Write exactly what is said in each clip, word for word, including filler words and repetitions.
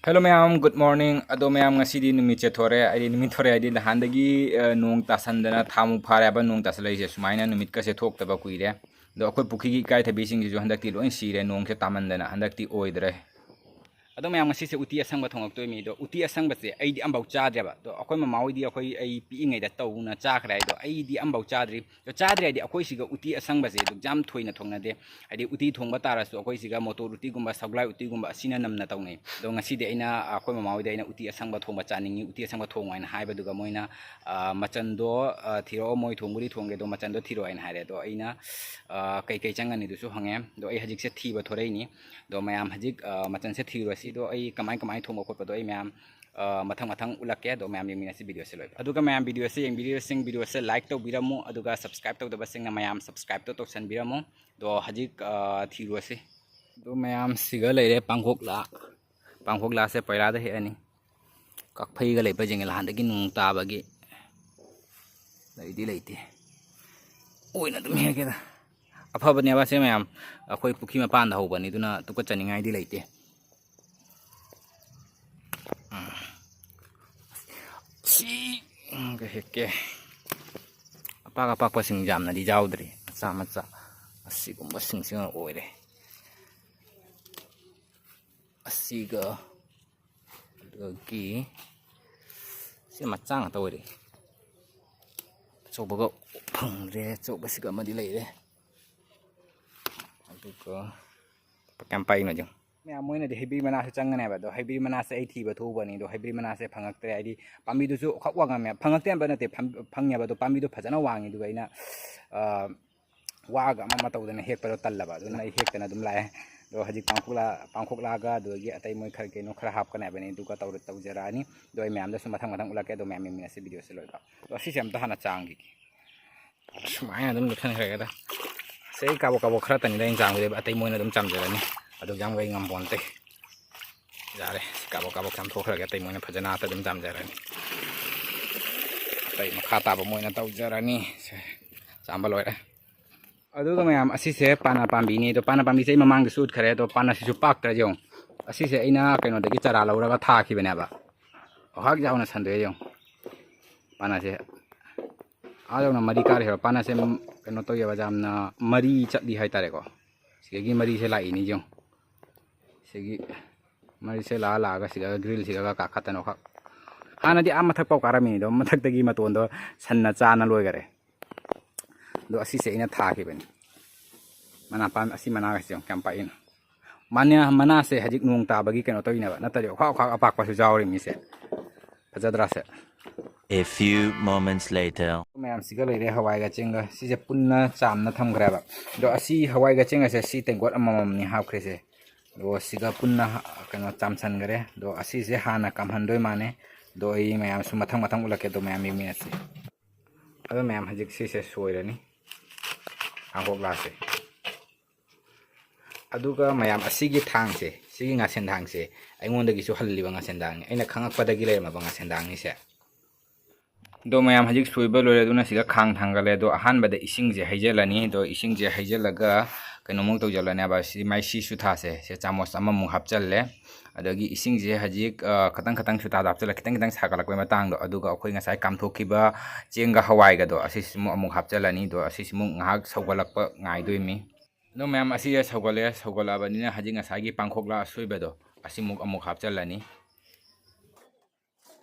Hello ꯃꯌꯥꯝ, good morning꯫ ꯑꯗꯣ ꯃꯌꯥꯝ, ꯉꯁꯤꯗꯤ ꯅꯨꯃꯤꯠꯁꯦ ꯊꯣꯔꯛꯑꯦ꯫ ꯑꯩꯗꯤ ꯅꯨꯃꯤꯠ ꯊꯣꯔꯛꯑꯦ ꯍꯥꯏꯗꯤ ꯅꯍꯥꯟꯗꯒꯤ, ꯑ, ꯅꯣꯡ ꯇꯥꯁꯟꯗꯅ ꯊꯥꯃꯨꯛ ꯐꯥꯔꯦ ꯍꯥꯏꯕ ꯅꯣꯡ ꯇꯥꯁꯜꯂꯛꯏꯁꯦ꯫ ꯁꯨꯃꯥꯏꯅ ꯅꯨꯃꯤꯠꯀꯁꯦ ꯊꯣꯛꯇꯕ ꯀꯨꯏꯔꯦ꯫ ꯑꯗꯣ ꯑꯩꯈꯣꯏ ꯄꯨꯈ꯭ꯔꯤꯒꯤ ꯏꯀꯥꯏꯊꯕꯤꯁꯤꯡꯁꯤꯁꯨ ꯍꯟꯗꯛꯇꯤ ꯂꯣꯏ ꯁꯤꯔꯦ, ꯅꯣꯡꯁꯦ ꯇꯥꯃꯟꯗꯅ ꯍꯟꯗꯛꯇꯤ ꯑꯣꯏꯗ꯭ꯔꯦ꯫ ꯑꯗꯣ ꯃꯌꯥꯝ, ꯉꯁꯤꯁꯦ ꯎꯇꯤ ꯑꯁꯪꯕ ꯊꯣꯡꯉꯛꯇꯣꯏꯅꯤ꯫ ꯑꯗꯣ ꯎꯇꯤ ꯑꯁꯪꯕꯁꯦ ꯑꯩꯗꯤ ꯑꯝꯐꯥꯎ ꯆꯥꯗ꯭ꯔꯦꯕ꯫ ꯑꯗꯣ ꯑꯩꯈꯣꯏ ꯃꯃꯥ ꯍꯣꯏꯗꯤ ꯑꯩꯈꯣꯏ, ꯑꯩ ꯄꯤꯛꯏꯉꯩꯗ ꯇꯧꯅ ꯆꯥꯈ꯭ꯔꯦ꯫ ꯑꯗꯣ ꯑꯩꯗꯤ ꯑꯝꯐꯥꯎ ꯆꯥꯗ꯭ꯔꯤ꯫ ꯑꯗꯣ ꯆꯥꯗ꯭ꯔꯦ ꯍꯥꯏꯗꯤ ꯑꯩꯈꯣꯏ ꯁꯤꯒ ꯎꯇꯤ ꯑꯁꯪꯕꯁꯦ ꯑꯗꯨꯛ ꯌꯥꯝ ꯊꯣꯏꯅ ꯊꯣꯡꯅꯗꯦ꯫ ꯍꯥꯏꯗꯤ ꯎꯇꯤ ꯊꯣꯡꯕ ꯇꯥꯔꯁꯨ ꯑꯩꯈꯣꯏ ꯁꯤꯒ ꯃꯣꯇꯣꯔ ꯎꯇꯤꯒꯨꯝꯕ, ꯁꯒꯣꯜꯍꯋꯥꯏ ꯎꯇꯤꯒꯨꯝꯕ ꯑꯁꯤꯅ ꯅꯝꯅ ꯇꯧꯅꯩ꯫ ꯑꯗꯣ ꯉꯁꯤꯗꯤ ꯑꯩꯅ, ꯑꯩꯈꯣꯏ ꯃꯃꯥ ꯍꯣꯏꯗ ꯑꯩꯅ ꯎꯇꯤ ꯑꯁꯪꯕ ꯊꯣꯡꯕ ꯆꯥꯅꯤꯡꯉꯤ, ꯎꯇꯤ ꯑꯁꯪꯕ ꯊꯣꯡꯉꯣ ꯍꯥꯏꯅ ꯍꯥꯏꯕꯗꯨꯒ ꯃꯣꯏꯅ, ꯑ, ꯃꯆꯟꯗꯣ, ꯑ, ꯊꯤꯔꯛꯑꯣ, ꯃꯣꯏ ꯊꯣꯡꯕꯨꯗꯤ ꯊꯣꯡꯒꯦ, ꯑꯗꯣ ꯃꯆꯟꯗꯣ ꯊꯤꯔꯛꯑꯣ ꯍꯥꯏꯅ ꯍꯥꯏꯔꯦ꯫ ꯑꯗꯣ ꯑꯩꯅ, ꯑ, ꯀꯩꯀꯩ ꯆꯪꯒꯅꯤꯗꯨꯁꯨ ꯍꯪꯉꯦ꯫ ꯑꯗꯣ ꯑꯩ ꯍꯧꯖꯤꯛꯁꯦ ꯊꯤꯕ ꯊꯣꯔꯛꯏꯅꯤ꯫ ꯑꯗꯣ ꯃꯌꯥꯝ ꯍꯧꯖꯤꯛ, ꯑ, ꯃꯆꯟꯁꯦ ꯊꯤꯔꯨꯔꯁꯤ꯫ ꯑꯗꯣ ꯑꯩ ꯀꯃꯥꯏ ꯀꯃꯥꯏꯅ ꯊꯣꯡꯕ ꯈꯣꯠꯄꯗꯣ ꯑꯩ ꯃꯌꯥꯝ, ꯑ, ꯃꯊꯪ ꯃꯊꯪ ꯎꯠꯂꯛꯀꯦ꯫ ꯑꯗꯣ ꯃꯌꯥꯝ ꯌꯦꯡꯃꯤꯟꯅꯁꯤ ꯚꯤꯗꯤꯑꯣꯁꯦ ꯂꯣꯏꯕ꯫ ꯑꯗꯨꯒ ꯃꯌꯥꯝ ꯚꯤꯗꯤꯑꯣꯁꯦ ꯌꯦꯡꯕꯤꯔꯤꯕꯁꯤꯡ ꯚꯤꯗꯤꯑꯣꯁꯦ like ꯇꯧꯕꯤꯔꯝꯃꯨ, ꯑꯗꯨꯒ subscribe ꯇꯧꯗꯕꯁꯤꯡꯅ ꯃꯌꯥꯝ subscribeꯇꯣ ꯇꯧꯁꯟꯕꯤꯔꯝꯃꯨ꯫ ꯑꯗꯣ ꯍꯧꯖꯤꯛ, ꯑ, ꯊꯤꯔꯨꯔꯁꯤ꯫ ꯑꯗꯣ ꯃꯌꯥꯝ ꯁꯤꯒ ꯂꯩꯔꯦ ꯄꯥꯡꯈꯣꯛꯂꯥ꯫ ꯄꯥꯡꯈꯣꯛꯂꯥꯁꯦ ꯄꯩꯔꯥꯗ ꯍꯦꯛꯑꯅꯤ꯫ ꯀꯛꯐꯩꯒ ꯂꯩꯕꯁꯤꯡ ꯅꯍꯥꯟꯗꯒꯤ ꯅꯣꯡ ꯇꯥꯕꯒꯤ ꯂꯩꯗꯤ ꯂꯩꯇꯦ꯫ ꯑꯣꯏꯅ ꯑꯗꯨꯝ ꯍꯦꯛꯀꯦꯗ꯫ ꯑꯐꯕꯅꯦꯕ ꯁꯦ ꯃꯌꯥꯝ꯫ ꯑꯩꯈꯣꯏ ꯄꯨꯈ꯭ꯔꯤ ꯃꯄꯥꯟꯗ ꯍꯧꯕꯅꯤ, ꯑꯗꯨꯅ ꯇꯨꯀꯠꯆꯅꯤꯡꯉꯥꯏꯗꯤ ꯂꯩꯇꯦ꯫ ꯎꯝ꯫ ꯁꯤ, ꯎꯝ, ꯀꯩ ꯍꯦꯛꯀꯦ꯫ ꯑꯄꯥꯛ ꯑꯄꯥꯛꯄꯁꯤꯡ ꯌꯥꯝꯅꯗꯤ ꯌꯥꯎꯗ꯭ꯔꯤ꯫ ꯃꯆꯥ ꯃꯆꯥ ꯑꯁꯤꯒꯨꯝꯕꯁꯤꯡꯁꯤꯅ ꯑꯣꯏꯔꯦ꯫ ꯑꯁꯤꯒ, ꯑꯗꯒꯤ ꯁꯤ ꯃꯆꯥ ꯉꯥꯛꯇ ꯑꯣꯏꯔꯦ꯫ ꯑꯆꯧꯕꯒ ꯐꯪꯗ꯭ꯔꯦ꯫ ꯑꯆꯧꯕꯁꯤꯒ ꯑꯃꯗꯤ ꯂꯩꯔꯦ꯫ ꯑꯗꯨꯒ ꯀꯌꯥꯝ ꯄꯥꯏꯅꯣ ꯌꯦꯡꯉꯨ꯫ ꯃꯌꯥꯝ, ꯃꯣꯏꯅꯗꯤ ꯍꯩꯕꯤ ꯃꯅꯥꯁꯨ ꯆꯪꯒꯅꯦꯕ꯫ ꯑꯗꯣ ꯍꯩꯕꯤ ꯃꯅꯥꯁꯦ ꯑꯩ ꯊꯤꯕ ꯊꯣꯛꯎꯕꯅꯤ꯫ ꯑꯗꯣ ꯍꯩꯕꯤ ꯃꯅꯥꯁꯦ ꯐꯪꯉꯛꯇ꯭ꯔꯦ꯫ ꯍꯥꯏꯗꯤ ꯄꯥꯝꯕꯤꯗꯨꯁꯨ ꯈꯛ ꯋꯥꯡꯉꯝꯃꯦ꯫ ꯐꯪꯉꯛꯇꯦ ꯍꯥꯏꯕ ꯅꯠꯇꯦ, ꯐꯝ-, ꯐꯪꯉꯦꯕ꯫ ꯑꯗꯣ ꯄꯥꯝꯕꯤꯗꯣ ꯐꯖꯅ ꯋꯥꯡꯉꯤ꯫ ꯑꯗꯨꯒ ꯑꯩꯅ, ꯑ, ꯋꯥꯒ ꯑꯃ ꯑꯃ ꯇꯧꯗꯅ ꯍꯦꯛꯄꯗꯣ ꯇꯜꯂꯕ꯫ ꯑꯗꯨꯅ ꯑꯩ ꯍꯦꯛꯇꯅ ꯑꯗꯨꯝ ꯂꯥꯛꯑꯦ꯫ ꯑꯗꯣ ꯍꯧꯖꯤꯛ ꯄꯥꯡꯈꯣꯛꯂꯥ, ꯄꯥꯡꯈꯣꯛꯂꯥꯒ ꯑꯗꯨꯗꯒꯤ ꯑꯇꯩ ꯃꯣꯏ ꯈꯔ ꯀꯩꯅꯣ ꯈꯔ ꯍꯥꯞꯀꯅꯤ ꯍꯥꯏꯕꯅꯤ꯫ ꯑꯗꯨꯒ ꯇꯧꯔ-, ꯇꯧꯖꯔꯛꯑꯅꯤ꯫ ꯑꯗꯣ ꯑꯩ ꯃꯌꯥꯝꯗꯁꯨ ꯃꯊꯪ ꯃꯊꯪ ꯎꯠꯂꯛꯀꯦ꯫ ꯑꯗꯣ ꯃꯌꯥꯝ ꯌꯦꯡꯃꯤꯟꯅꯁꯤ ꯚꯤꯗꯤꯑꯣꯁꯦ ꯂꯣꯏꯕ꯫ ꯑꯗꯣ ꯑꯁꯤꯁꯦ ꯑꯝꯇ ꯍꯥꯟꯅ ꯆꯥꯝꯈꯤꯒꯦ꯫ ꯁꯨꯃꯥꯏꯅ ꯑꯗꯨꯝ ꯂꯣꯏꯁꯤꯟꯈ꯭ꯔꯒꯦꯗ꯫ ꯁꯤ ꯑꯩ ꯀꯥꯕꯣꯛ ꯀꯥꯕꯣꯛ ꯈꯔ ꯇꯅꯤꯗ ꯑꯩꯅ ꯆꯥꯝꯒꯗꯕ, ꯑꯇꯩ ꯃꯣꯏꯅ ꯑꯗꯨꯝ ꯆꯥꯝꯖꯔꯅꯤ꯫ ꯑꯗꯨꯛ ꯌꯥꯝ ꯑꯩ ꯉꯝꯄꯣꯟꯇꯦ꯫ ꯌꯥꯔꯦ, ꯁꯤ ꯀꯥꯕꯣꯛ ꯀꯥꯕꯣꯛ ꯆꯥꯝꯊꯣꯛꯈ꯭ꯔꯒꯦ, ꯑꯇꯩ ꯃꯣꯏꯅ ꯐꯖꯅ ꯑꯇ ꯑꯗꯨꯝ ꯆꯥꯝꯖꯔꯅꯤ꯫ ꯑꯇꯩ ꯃꯈꯥ ꯇꯥꯕ ꯃꯣꯏꯅ ꯇꯧꯖꯔꯅꯤ꯫ ꯁꯦ, ꯆꯥꯝꯕ ꯂꯣꯏꯔꯦ꯫ ꯑꯗꯨꯒ ꯃꯌꯥꯝ, ꯑꯁꯤꯁꯦ ꯄꯥꯅꯥ ꯄꯥꯝꯕꯤꯅꯤ꯫ ꯑꯗꯣ ꯄꯥꯅꯥ ꯄꯥꯝꯕꯤꯁꯦ ꯑꯩ ꯃꯃꯥꯡꯗꯁꯨ ꯎꯠꯈ꯭ꯔꯦ꯫ ꯑꯗꯣ ꯄꯥꯅꯥꯁꯤꯁꯨ ꯄꯥꯛꯇ꯭ꯔꯦ, ꯌꯦꯡꯉꯨ꯫ ꯑꯁꯤꯁꯦ ꯑꯩꯅ ꯀꯩꯅꯣꯗꯒꯤ ꯆꯥꯔꯥ ꯂꯧꯔꯒ ꯊꯥꯈꯤꯕꯅꯦꯕ꯫ ꯑꯣꯍꯥꯛ ꯌꯥꯎꯅ ꯁꯟꯗꯣꯛꯑꯦ ꯌꯦꯡꯉꯣ꯫ ꯄꯥꯅꯁꯦ ꯑꯥ ꯌꯧꯅ ꯃꯔꯤ ꯀꯥꯔꯦꯕ꯫ ꯄꯥꯅꯁꯦ ꯀꯩꯅꯣ ꯇꯧꯋꯦꯕ, ꯌꯥꯝꯅ ꯃꯔꯤ ꯆꯠꯂꯤ ꯍꯥꯏꯇꯥꯔꯦꯀꯣ꯫ ꯁꯤꯗꯒꯤ ꯃꯔꯤꯁꯦ ꯂꯥꯛꯏꯅꯤ ꯌꯦꯡꯉꯣ꯫ ꯁꯤꯒꯤ ꯃꯔꯤꯁꯦ ꯂꯥꯛꯑ ꯂꯥꯛꯑꯒ ꯁꯤꯗꯒ ꯒ꯭ꯔꯤꯜꯁꯤꯗꯒ ꯀꯥꯈꯠꯇꯅ ꯈꯛ꯫ ꯍꯥꯟꯅꯗꯤ ꯑꯥ ꯃꯊꯛ ꯄꯥꯎ ꯀꯥꯔꯝꯃꯤꯅꯤ, ꯑꯗꯣ ꯃꯊꯛꯇꯒꯤ ꯃꯇꯣꯟꯗꯣ ꯁꯟꯅ ꯆꯥꯅ ꯂꯣꯏꯈꯔꯦ꯫ ꯑꯗꯣ ꯑꯁꯤꯁꯦ ꯑꯩꯅ ꯊꯥꯈꯤꯕꯅꯤ꯫ ꯃꯅꯥ ꯄꯥꯝ-, ꯑꯁꯤ ꯃꯅꯥꯒꯁꯦ ꯌꯦꯡꯉꯣ ꯀꯌꯥꯝ ꯄꯥꯛꯏꯅꯣ꯫ ꯃꯅꯥ, ꯃꯅꯥꯁꯦ ꯍꯧꯖꯤꯛ ꯅꯣꯡ ꯇꯥꯕꯒꯤ ꯀꯩꯅꯣ ꯇꯧꯔꯤꯅꯦꯕ, ꯅꯠꯇ꯭ꯔꯗꯤ ꯑꯣꯈꯥꯛ ꯑꯣꯈꯥꯛ ꯑꯄꯥꯛꯄꯁꯨ ꯌꯥꯎꯔꯤ ꯃꯤꯁꯦ꯫ ꯐꯖꯗ꯭ꯔꯥ ꯁꯦ? A few moments later. ꯃꯌꯥꯝꯁꯤꯒ ꯂꯩꯔꯦ ꯍꯋꯥꯏꯒ ꯆꯦꯡꯒ꯫ ꯁꯤꯁꯦ ꯄꯨꯟꯅ ꯆꯥꯝꯅ ꯊꯝꯈ꯭ꯔꯦꯕ꯫ ꯑꯗꯣ ꯑꯁꯤ ꯍꯋꯥꯏꯒ ꯆꯦꯡꯒꯁꯦ ꯁꯤ ꯇꯦꯡꯀꯣꯠ ꯑꯃꯃꯝꯅꯤ ꯍꯥꯞꯈ꯭ꯔꯤꯁꯦ꯫ ꯑꯗꯣ ꯁꯤꯒ ꯄꯨꯟꯅ ꯍ-, ꯀꯩꯅꯣ ꯆꯥꯝꯁꯟꯈ꯭ꯔꯦ꯫ ꯑꯗꯣ ꯑꯁꯤꯁꯦ ꯍꯥꯟꯅ ꯀꯥꯝꯍꯟꯗꯣꯏ ꯃꯥꯅꯦ꯫ ꯑꯗꯣ ꯑꯩ ꯃꯌꯥꯝꯁꯨ ꯃꯊꯪ ꯃꯊꯪ ꯎꯠꯂꯛꯀꯦ꯫ ꯑꯗꯣ ꯃꯌꯥꯝ ꯌꯦꯡꯃꯤꯟꯅꯁꯤ꯫ ꯑꯗꯣ ꯃꯌꯥꯝ ꯍꯧꯖꯤꯛ ꯁꯤꯁꯦ ꯁꯣꯏꯔꯅꯤ꯫ ꯍꯥꯡꯗꯣꯛꯂꯛꯑꯁꯦ꯫ ꯑꯗꯨꯒ ꯃꯌꯥꯝ ꯑꯁꯤꯒꯤ ꯊꯥꯡꯁꯦ, ꯁꯤꯒꯤ ꯉꯥꯁꯦꯟ ꯊꯥꯡꯁꯦ ꯑꯩꯉꯣꯟꯗꯒꯤꯁꯨ ꯍꯜꯂꯤꯕ ꯉꯥꯁꯦꯟ ꯊꯥꯡꯅꯤ꯫ ꯑꯩꯅ ꯈꯪꯉꯛꯄꯗꯒꯤ ꯂꯩꯔꯝꯃꯕ ꯉꯥꯁꯦꯟ ꯊꯥꯡꯅꯤꯁꯦ꯫ ꯑꯗꯣ ꯃꯌꯥꯝ ꯍꯧꯖꯤꯛ ꯁꯣꯏꯕ ꯂꯣꯏꯔꯦ꯫ ꯑꯗꯨꯅ ꯁꯤꯗ ꯈꯥꯡ ꯊꯥꯡꯒꯠꯂꯦ꯫ ꯑꯗꯣ ꯑꯍꯥꯟꯕꯗ ꯏꯁꯤꯡꯁꯦ ꯍꯩꯖꯤꯜꯂꯅꯤ꯫ ꯑꯗꯣ ꯏꯁꯤꯡꯁꯦ ꯍꯩꯖꯤꯜꯂꯒ ꯀꯩꯅꯣꯃꯨꯛ ꯇꯧꯁꯤꯜꯂꯅꯦꯕ꯫ ꯁꯤ ꯃꯥꯏ ꯁꯤ ꯁꯨꯊꯥꯁꯦ, ꯁꯦ ꯆꯥꯃꯁ ꯑꯃꯃꯨꯛ ꯍꯥꯞꯆꯜꯂꯦ꯫ ꯑꯗꯒꯤ ꯏꯁꯤꯡꯁꯦ ꯍꯧꯖꯤꯛ, ꯑ, ꯈꯇꯪ ꯈꯇꯪ ꯁꯨꯊꯥꯗ ꯍꯥꯞꯆꯜꯂꯦ, ꯈꯤꯇꯪ ꯈꯤꯇꯪ ꯁꯥꯒꯠꯂꯛꯄꯩ ꯃꯇꯥꯡꯗꯣ꯫ ꯑꯗꯨꯒ ꯑꯩꯈꯣꯏ ꯉꯁꯥꯏ ꯀꯥꯝꯊꯣꯛꯈꯤꯕ ꯆꯦꯡꯒ ꯍꯋꯥꯏꯒꯗꯣ ꯑꯁꯤꯁꯤꯃꯨꯛ ꯑꯃꯨꯛ ꯍꯥꯞꯆꯜꯂꯅꯤ꯫ ꯑꯗꯣ ꯑꯁꯤꯁꯤꯃꯨꯛ ꯉꯥꯏꯍꯥꯛ ꯁꯧꯒꯠꯂꯛꯄ ꯉꯥꯏꯗꯣꯏꯅꯤ꯫ ꯑꯗꯣ ꯃꯌꯥꯝ ꯑꯁꯤꯁꯦ ꯁꯧꯒꯠꯂꯦ꯫ ꯁꯧꯒꯠꯂꯛꯑꯕꯅꯤꯅ ꯍꯧꯖꯤꯛ ꯉꯁꯥꯏꯒꯤ ꯄꯥꯡꯈꯣꯛꯂꯥ ꯑꯁꯣꯏꯕꯗꯣ ꯑꯁꯤꯃꯨꯛ ꯑꯃꯨꯛ ꯍꯥꯞꯆꯜꯂꯅꯤ꯫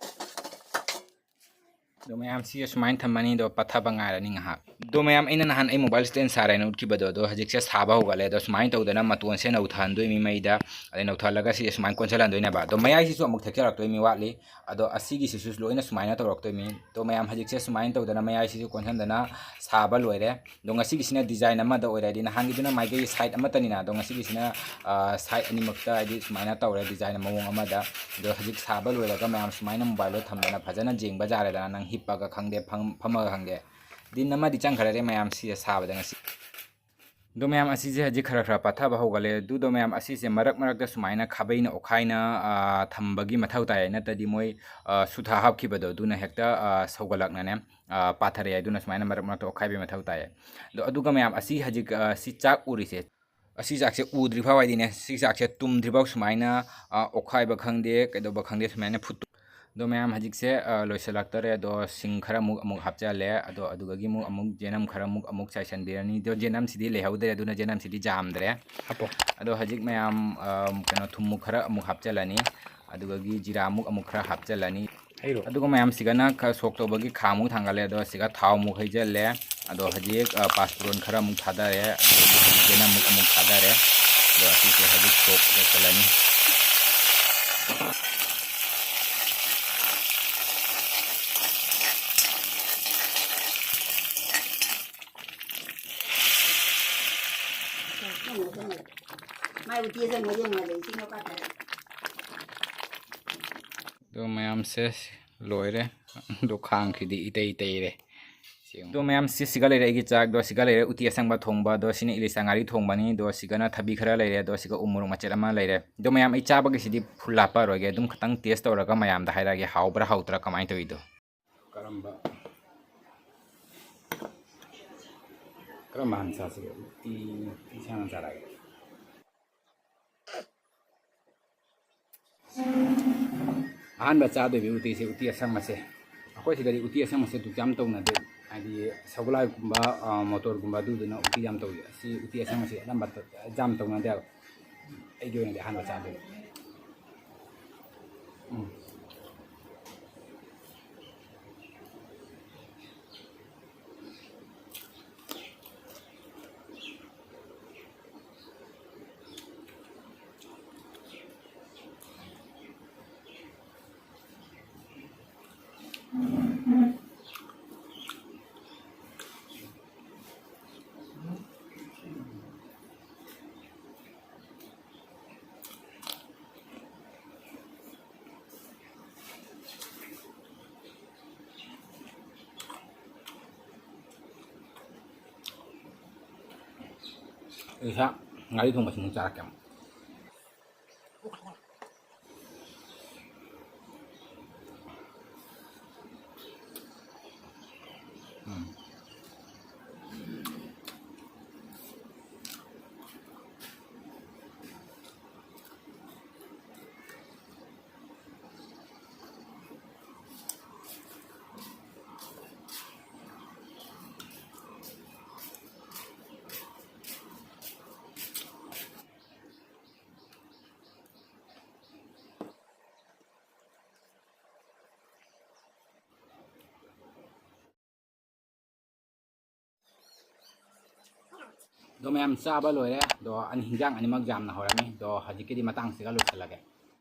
ꯑꯗꯣ ꯃꯌꯥꯝ ꯁꯤꯁꯦ ꯁꯨꯃꯥꯏꯅ ꯊꯝꯃꯅꯤ꯫ ꯑꯗꯣ ꯄꯠꯊꯕ ꯉꯥꯏꯔꯅꯤ ꯉꯥꯏꯍꯥꯛ꯫ ꯑꯗꯣ ꯃꯌꯥꯝ, ꯑꯩꯅ ꯅꯍꯥꯟ ꯑꯩ mobile stand ꯁꯥꯔꯦꯅ ꯎꯠꯈꯤꯕꯗꯣ, ꯑꯗꯣ ꯍꯧꯖꯤꯛꯁꯦ ꯁꯥꯕ ꯍꯧꯒꯠꯂꯦ꯫ ꯑꯗꯣ ꯁꯨꯃꯥꯏꯅ ꯇꯧꯗꯅ ꯃꯇꯣꯟꯁꯦ ꯅꯧꯊꯍꯟꯗꯣꯏꯅꯤ ꯃꯩꯗ꯫ ꯑꯗꯩ ꯅꯧꯊꯍꯜꯂꯒ ꯁꯤꯁꯦ ꯁꯨꯃꯥꯏꯅ ꯀꯣꯟꯁꯤꯜꯍꯟꯗꯣꯏꯅꯦꯕ꯫ ꯑꯗꯣ ꯃꯌꯥꯏꯁꯤꯁꯨ ꯑꯃꯨꯛ ꯊꯦꯛꯆꯔꯛꯇꯣꯏꯅꯤ ꯋꯥꯠꯂꯤ꯫ ꯑꯗꯣ ꯑꯁꯤꯒꯤꯁꯤꯁꯨ ꯂꯣꯏꯅ ꯁꯨꯃꯥꯏꯅ ꯇꯧꯔꯛꯇꯣꯏꯅꯤ꯫ ꯑꯗꯣ ꯃꯌꯥꯝ ꯍꯧꯖꯤꯛꯁꯦ ꯁꯨꯃꯥꯏꯅ ꯇꯧꯗꯅ ꯃꯌꯥꯏꯁꯤꯁꯨ ꯀꯣꯟꯁꯤꯟꯗꯅ ꯁꯥꯕ ꯂꯣꯏꯔꯦ꯫ ꯑꯗꯣ ꯉꯁꯤꯒꯤꯁꯤꯅ design ꯑꯃꯗ ꯑꯣꯏꯔꯦ, ꯍꯥꯏꯗꯤ ꯅꯍꯥꯟꯒꯤꯗꯨꯅ ꯃꯥꯏꯀꯩ side ꯑꯃꯠꯇꯅꯤꯅ꯫ ꯑꯗꯣ ꯉꯁꯤꯒꯤꯁꯤꯅ, ꯑ, side ꯑꯅꯤꯃꯛꯇ ꯍꯥꯏꯗꯤ ꯁꯨꯃꯥꯏꯅ ꯇꯧꯔꯦ design ꯃꯑꯣꯡ ꯑꯃꯗ꯫ ꯑꯗꯣ ꯍꯧꯖꯤꯛ ꯁꯥꯕ ꯂꯣꯏꯔꯒ ꯃꯌꯥꯝ ꯁꯨꯃꯥꯏꯅ mobileꯗꯣ ꯊꯝꯗꯅ ꯐꯖꯅ ꯌꯦꯡꯕ ꯌꯥꯔꯦꯗꯅ, ꯅꯪ ꯍꯤꯞꯄꯒ ꯈꯪꯗꯦ, ꯐꯝ-, ꯐꯝꯃꯒ ꯈꯪꯗꯦ꯫ ꯗꯤꯟ ꯑꯃꯗꯤ ꯆꯪꯈ꯭ꯔꯦ ꯃꯌꯥꯝ ꯁꯤꯁꯦ ꯁꯥꯕꯗ ꯉꯁꯤ꯫ ꯑꯗꯣ ꯃꯌꯥꯝ ꯑꯁꯤꯁꯦ ꯍꯧꯖꯤꯛ ꯈꯔ ꯈꯔ ꯄꯠꯊꯕ ꯍꯧꯒꯠꯂꯦ꯫ ꯑꯗꯨꯗꯣ ꯃꯌꯥꯝ ꯑꯁꯤꯁꯦ ꯃꯔꯛ ꯃꯔꯛꯇ ꯁꯨꯃꯥꯏꯅ ꯈꯥꯕꯩꯅ ꯑꯣꯠꯈꯥꯏꯅ, ꯑ, ꯊꯝꯕꯒꯤ ꯃꯊꯧ ꯇꯥꯏ, ꯅꯠꯇ꯭ꯔꯗꯤ ꯃꯣꯏ, ꯑ, ꯁꯨꯊꯥ ꯍꯥꯞꯈꯤꯕꯗꯣ ꯑꯗꯨꯅ ꯍꯦꯛꯇ, ꯑ, ꯁꯧꯒꯠꯂꯛꯅꯅꯦ, ꯑ, ꯄꯥꯊꯔꯛꯑꯦ꯫ ꯑꯗꯨꯅ ꯁꯨꯃꯥꯏꯅ ꯃꯔꯛ ꯃꯔꯛꯇ ꯑꯣꯠꯈꯥꯏꯕꯒꯤ ꯃꯊꯧ ꯇꯥꯏ꯫ ꯑꯗꯣ ꯑꯗꯨꯒ ꯃꯌꯥꯝ ꯑꯁꯤ ꯍꯧꯖꯤꯛ, ꯑ, ꯁꯤ ꯆꯥꯛ ꯎꯔꯤꯁꯦ, ꯑꯁꯤ ꯆꯥꯛꯁꯦ ꯎꯗ꯭ꯔꯤ ꯐꯥꯎ ꯍꯥꯏꯗꯤꯅꯦ, ꯁꯤ ꯆꯥꯛꯁꯦ ꯇꯨꯝꯗ꯭ꯔꯤ ꯐꯥꯎ ꯁꯨꯃꯥꯏꯅ, ꯑ, ꯑꯣꯠꯈꯥꯏꯕ ꯈꯪꯗꯦ, ꯀꯩꯗꯧꯕ ꯈꯪꯗꯦ, ꯁꯨꯃꯥꯏꯅ ꯐꯨꯠ-, ꯑꯗꯣ ꯃꯌꯥꯝ, ꯍꯧꯖꯤꯛꯁꯦ, ꯑ, ꯂꯣꯏꯁꯤꯜꯂꯛꯇꯔꯦ꯫ ꯑꯗꯣ ꯁꯤꯡ ꯈꯔ ꯑꯃꯨꯛ, ꯑꯃꯨꯛ ꯍꯥꯞꯆꯜꯂꯦ꯫ ꯑꯗꯣ ꯑꯗꯨꯗꯒꯤ ꯑꯃꯨꯛ, ꯑꯃꯨꯛ ꯆꯦꯅꯝ ꯈꯔ ꯑꯃꯨꯛ, ꯑꯃꯨꯛ ꯆꯥꯏꯁꯤꯟꯕꯤꯔꯅꯤ꯫ ꯑꯗꯣ ꯆꯦꯅꯝꯁꯤꯗꯤ ꯂꯩꯍꯧꯗ꯭ꯔꯦ, ꯑꯗꯨꯅ ꯆꯦꯅꯝꯁꯤꯗꯤ ꯌꯥꯝꯗ꯭ꯔꯦ꯫ ꯍꯥꯞꯄꯣ꯫ ꯑꯗꯣ ꯍꯧꯖꯤꯛ ꯃꯌꯥꯝ, ꯑ, ꯀꯩꯅꯣ, ꯊꯨꯝꯃꯨꯛ ꯈꯔ ꯑꯃꯨꯛ ꯍꯥꯞꯆꯜꯂꯅꯤ꯫ ꯑꯗꯨꯗꯒꯤ ꯖꯤꯔꯥ ꯑꯃꯨꯛ, ꯑꯃꯨꯛ ꯈꯔ ꯍꯥꯞꯆꯜꯂꯅꯤ꯫ ꯍꯩꯔꯣ꯫ ꯑꯗꯨꯒ ꯃꯌꯥꯝ, ꯁꯤꯒꯅ ꯈꯔ ꯁꯣꯛ ꯇꯧꯕꯒꯤ ꯈꯥꯡ ꯑꯃꯨꯛ ꯊꯥꯡꯒꯠꯂꯦ꯫ ꯑꯗꯣ ꯁꯤꯒ ꯊꯥꯎ ꯑꯃꯨꯛ ꯍꯩꯖꯜꯂꯦ꯫ ꯑꯗꯣ ꯍꯧꯖꯤꯛ, ꯑ, ꯄꯥꯁꯄꯨꯔꯟ ꯈꯔ ꯑꯃꯨꯛ ꯊꯥꯗꯔꯦ꯫ ꯑꯗꯨꯗꯒꯤ ꯍꯧꯖꯤꯛ ꯆꯦꯅꯝ ꯑꯃꯨꯛ, ꯑꯃꯨꯛ ꯊꯥꯗꯔꯦ꯫ ꯑꯗꯣ ꯑꯁꯤꯁꯦ ꯍꯧꯖꯤꯛ ꯁꯣꯛ ꯇꯧꯁꯜꯂꯅꯤ꯫ ꯃꯥꯏ ꯎꯇꯤ ꯑꯁꯪꯕ ꯌꯦꯡꯉꯣ, ꯏꯁꯤꯡ ꯃꯄꯥꯟꯗ꯫ ꯑꯗꯣ ꯃꯌꯥꯝꯁꯦ ꯂꯣꯏꯔꯦ꯫ ꯑꯗꯣ ꯈꯥꯡꯁꯤꯗꯤ ꯏꯇꯩ ꯇꯩꯔꯦ꯫ ꯁꯤ ꯌꯦꯡꯉꯣ꯫ ꯑꯗꯣ ꯃꯌꯥꯝꯁꯦ ꯁꯤꯒ ꯂꯩꯔꯦ ꯑꯩꯒꯤ ꯆꯥꯛ, ꯑꯗꯣ ꯁꯤꯒ ꯂꯩꯔꯦ ꯎꯇꯤ ꯑꯁꯪꯕ ꯊꯣꯡꯕ, ꯑꯗꯣ ꯁꯤꯅ ꯏꯂꯤꯁꯥ ꯉꯥꯔꯤ ꯊꯣꯡꯕꯅꯤ, ꯑꯗꯣ ꯁꯤꯒꯅ ꯊꯕꯤ ꯈꯔ ꯂꯩꯔꯦ, ꯑꯗꯣ ꯁꯤꯒ ꯎ ꯃꯣꯔꯣꯛ ꯃꯆꯦꯠ ꯑꯃ ꯂꯩꯔꯦ꯫ ꯑꯗꯣ ꯃꯌꯥꯝ, ꯑꯩ ꯆꯥꯕꯒꯤꯁꯤꯗꯤ ꯐꯨꯜ ꯍꯥꯞꯄꯔꯣꯏꯒꯦ, ꯑꯗꯨꯝ ꯈꯤꯇꯪ ꯇꯦꯁ ꯇꯧꯔꯒ ꯃꯌꯥꯝꯗ ꯍꯥꯏꯔꯛꯑꯒꯦ, ꯍꯥꯎꯕ꯭ꯔꯥ ꯍꯥꯎꯇ꯭ꯔꯥ, ꯀꯃꯥꯏꯅ ꯇꯧꯋꯤꯗꯣ꯫ ꯀꯔꯝꯕ, ꯀꯔꯝꯕ ꯍꯥꯟꯅ ꯆꯥꯁꯤꯒꯦ? ꯎꯇꯤ, ꯎꯇꯤ ꯍꯥꯟꯅ ꯆꯥꯔꯛꯑꯒꯦ꯫ ꯑꯍꯥꯟꯕ ꯆꯥꯗꯣꯏꯕ ꯎꯇꯤꯁꯦ, ꯎꯇꯤ ꯑꯁꯪꯕꯁꯦ꯫ ꯑꯩꯈꯣꯏ ꯁꯤꯗꯗꯤ ꯎꯇꯤ ꯑꯁꯪꯕꯁꯦ ꯑꯗꯨꯛ ꯌꯥꯝ ꯇꯧꯅꯗꯦ꯫ ꯍꯥꯏꯗꯤ ꯁꯒꯣꯜꯍꯋꯥꯏꯒꯨꯝꯕ, ꯑ, ꯃꯣꯇꯣꯔꯒꯨꯝꯕ ꯑꯗꯨꯗꯨꯅ ꯎꯇꯤ ꯌꯥꯝ ꯇꯧꯏ꯫ ꯑꯁꯤ ꯎꯇꯤ ꯑꯁꯪꯕꯁꯦ ꯑꯅꯝꯕ ꯌꯥꯝ ꯇꯧꯅꯗꯦꯕ꯫ ꯑꯩꯒꯤ ꯑꯣꯏꯅꯗꯤ ꯑꯍꯥꯟꯕ ꯆꯥꯗꯣꯏꯕ꯫ ꯎꯝ꯫ ꯏꯁꯥ ꯉꯥꯔꯤ ꯊꯣꯡꯕꯁꯤꯃꯨꯛ ꯆꯥꯔꯛꯀꯦ ꯑꯃꯨꯛ꯫ ꯎꯝ꯫ ꯑꯗꯣ ꯃꯌꯥꯝ ꯆꯥꯕ ꯂꯣꯏꯔꯦ꯫ ꯑꯗꯣ ꯑꯅꯤ, ꯍꯤꯟꯖꯥꯡ ꯑꯅꯤꯃꯛ ꯌꯥꯝꯅ ꯍꯧꯔꯝꯃꯤ꯫ ꯑꯗꯣ ꯍꯧꯖꯤꯛꯀꯤꯗꯤ ꯃꯇꯥꯡꯁꯤꯒ ꯂꯣꯏꯁꯤꯜꯂꯒꯦ꯫